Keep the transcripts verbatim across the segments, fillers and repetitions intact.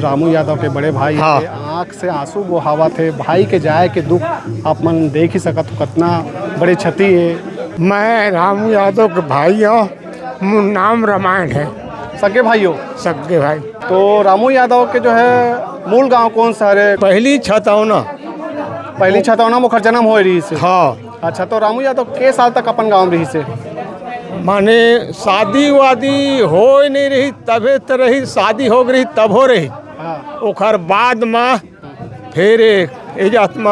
रामू यादव के बड़े भाई हाँ। हे, आँख से आंसू बोहावत हे, भाई के जाए के दुख आप मन देख ही सकत हो, कतना बड़े क्षति हे। मैं रामू यादव के भाई हूँ, मोर नाम रामायण हे। सगे भाई हो? सगे भाई। तो रामू यादव के जो हे मूल गांव कौन सा हरे? पहली छतौना। पहली छतौना म ओखर जन्म होए रहिस हे? हाँ। अच्छा, तो रामू यादव के साल तक अपन गांव म रहिस हे? माने शादी वादी होए नहीं रही, तभे तो रही, शादी हो गई तब हो रही। हाँ। ओखर बाद म फिर ए जात म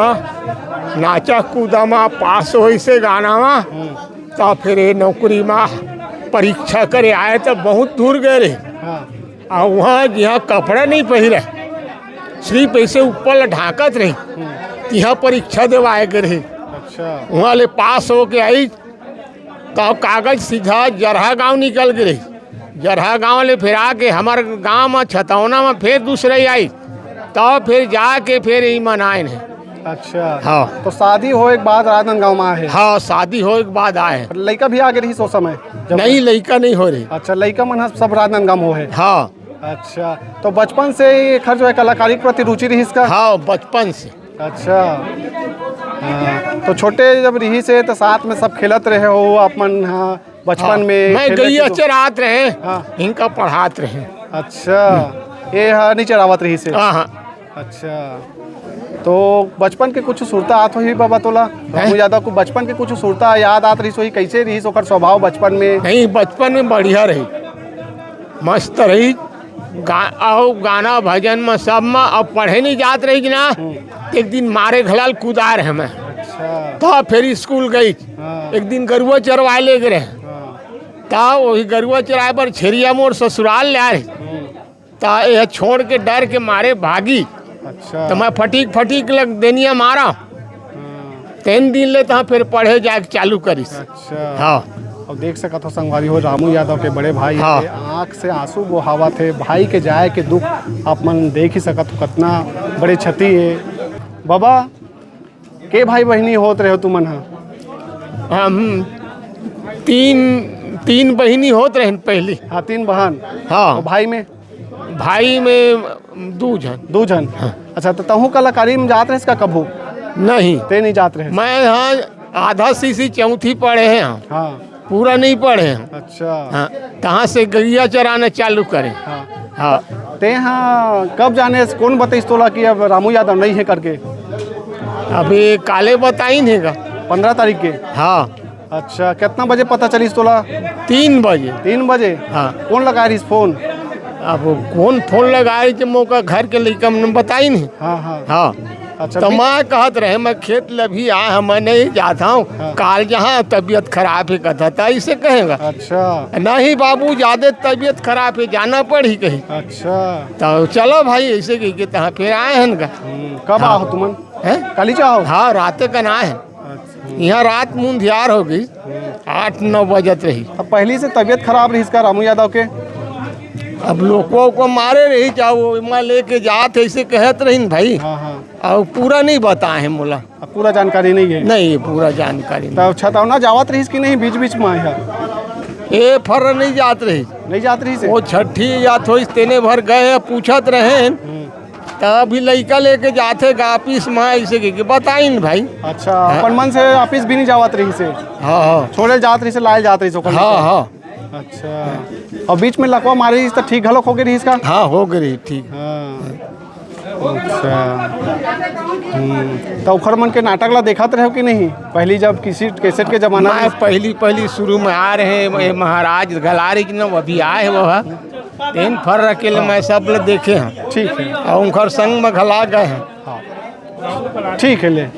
नाचा कूदा म पास होइस हे गाना म, हम्म। त फिर ए नौकरी म परीक्षा करे आए त बहुत दूर गए रहे। हाँ। अउ उहाँ जिहाँ कपड़ा नहीं पहिरे, सिरिफ अइसे ऊपर ल ढाँकत रही, हम्म। तिहाँ परीक्षा देवाए गे रही। अच्छा। उहाँ ले पास होके आई, त कागज सीधा जरहा गाँव निकल गे रही। जरहा गाँव ले फिर आके हमर गाँव म छतौना म फिर दूसरे आई, त फिर जाके फिर ई मन आए हे। अच्छा। हाँ। तो शादी होए के बाद राजनांदगांव म आए हे? हाँ, शादी होए के बाद आए हे। लइका भी आ गे रहिस ओ समय जब? नहीं, लइका नहीं होए रही। अच्छा, लइका मन ह सब राजनांदगांव म होए हे? हाँ। अच्छा, तो बचपन से ही एखर जो है कलाकारी के प्रति रुचि रहिस का? हाँ, बचपन से। अच्छा। हाँ, तो छोटे जब रहिस हे तो साथ में सब खेलत रहे हो आप मन, हाँ, बचपन हाँ, में मैं खेलत गइया हो? चरात रहे, हाँ। इनका पढ़ात रहे। अच्छा, ये हा नहीं चरावत रहिस हे? हाँ, हाँ। अच्छा, तो बचपन के कुछ सुरता आत होही बाबा तोला? रामू यादव को बचपन के कुछ सुरता याद आत रहिस होही, कैसे रहिस ओकर स्वभाव बचपन में? नहीं, बचपन में बढ़िया रही, मस्त रही। गा-, अउ गाना भजन म सब म, अब पढ़े नहीं जात रही कि ना, हम्म। एक दिन मारे घलाल कुदार हे मैं। अच्छा। त फिर स्कूल गई। हाँ। एक दिन गरुआ चरवाए ले गे रहे। हाँ। त वही गरुआ चराए बर छेरिया मोर ससुराल ले आए। हम्म। त यह छोड़ के डर के मारे भागी। अच्छा। त मैं फटीक फटीक लग देनिया मारा। हाँ। तेन दिन ले तहाँ फिर पढ़े जाए के चालू करिस। अच्छा। हाँ। अब देख सकत हो संगवारी हो, रामू यादव के बड़े भाई हाँ। हे, आँख से आंसू बोहावत हे, भाई के जाए के दुख आप मन देख ही सकत हो, कतना बड़े क्षति हे। बाबा, के भाई बहिनी होत रहे हो तुमन ह? हम तीन, तीन बहिनी होत रहे पहली। हाँ, तीन बहन। हाँ। और भाई में? भाई में दू झन। दू झन? हाँ। अच्छा, तो तहूँ कलाकारी में जात रहिस का कभू? नहीं। ते नहीं जात रहे? मैं यहाँ आधा सीसी चौथी पढ़े हैं। हाँ। पूरा नहीं पढ़े हैं। अच्छा। हाँ, तहाँ से गइया चराना चालू करे। हाँ। हाँ। ते हाँ, कब जाने से कौन बताइस तोला कि अब रामू यादव नहीं है करके? अभी काले बताइन हे गा। पन्द्रह तारीख के? हाँ। अच्छा, कितना बजे पता चलिस तोला? तीन बजे। तीन बजे? हाँ। कौन लगाए रहिस फोन? अब कौन फोन लगाए जे मोका घर के लइका मन बताइन हे। हाँ, हाँ। हाँ। अच्छा, तो बी- मैं कहत रहे, मैं खेत ले भी आए हँव, मैं नहीं जात हँव, हाँ। काल जहाँ तबीयत खराब हे कहत हे, त अइसे कहेगा। अच्छा। नहीं बाबू, जादे तबीयत खराब हे, जाना पड़ही कही। अच्छा। तो चलो भाई, अइसे कहिके तहाँ फिर आए हन गा। हम्म, कब हाँ। आए हो तुमन? हैं? काली च आए हो? हाँ, राते कन आए हन। अच्छा। यहाँ रात म अंधियार हो गई, हम्म। आठ नौ बजत रही। अब पहली से तबीयत खराब रहिस का रामू यादव के? अब लोको को मारे रही, चाहे वो एमा लेके जात हे, अइसे कहत रहिन भाई। हाँ, हाँ। अउ पूरा नहीं बताए हे मोला। अब पूरा जानकारी नहीं है? नहीं, पूरा जानकारी नहीं। तब छतौना जावत रहिस कि नहीं बीच-बीच में यहाँ? ए फर नहीं जात रहिस। नहीं जात रहिस हे? वो छठी जात होइस, तेने भर गए, पूछत रहे। हम्म। त अभी लइका लेके जाथे गा ऑफिस में, अइसे कहिके बताइन भाई। अच्छा, हाँ। अपन मन से ऑफिस भी नहीं जावत रहिस हे? हाँ, हाँ। छोड़े जात रहिस हे, लाए जात रहिस हे ओकर हाँ, लइका? हाँ। अच्छा। अउ बीच में लकवा मारे रहिस त ठीक घलोक हो गे रहिस का? हाँ, हो गे रही, ठीक। हाँ। अच्छा। हम्म। त ओखर मन के नाटक ला देखत रहे हो कि नहीं? पहली जब किसी कैसेट के जमाना मैं में? पहली, पहली शुरू में आए रहे, ये महाराज घला रही कि ना, वो अभी आए हे वो ह। तीन फर अकेले हाँ। मैं सब ल देखे हँव। ठीक हे। अउ उनकर संग में घला गए हँव। हाँ। ठीक हे, ले।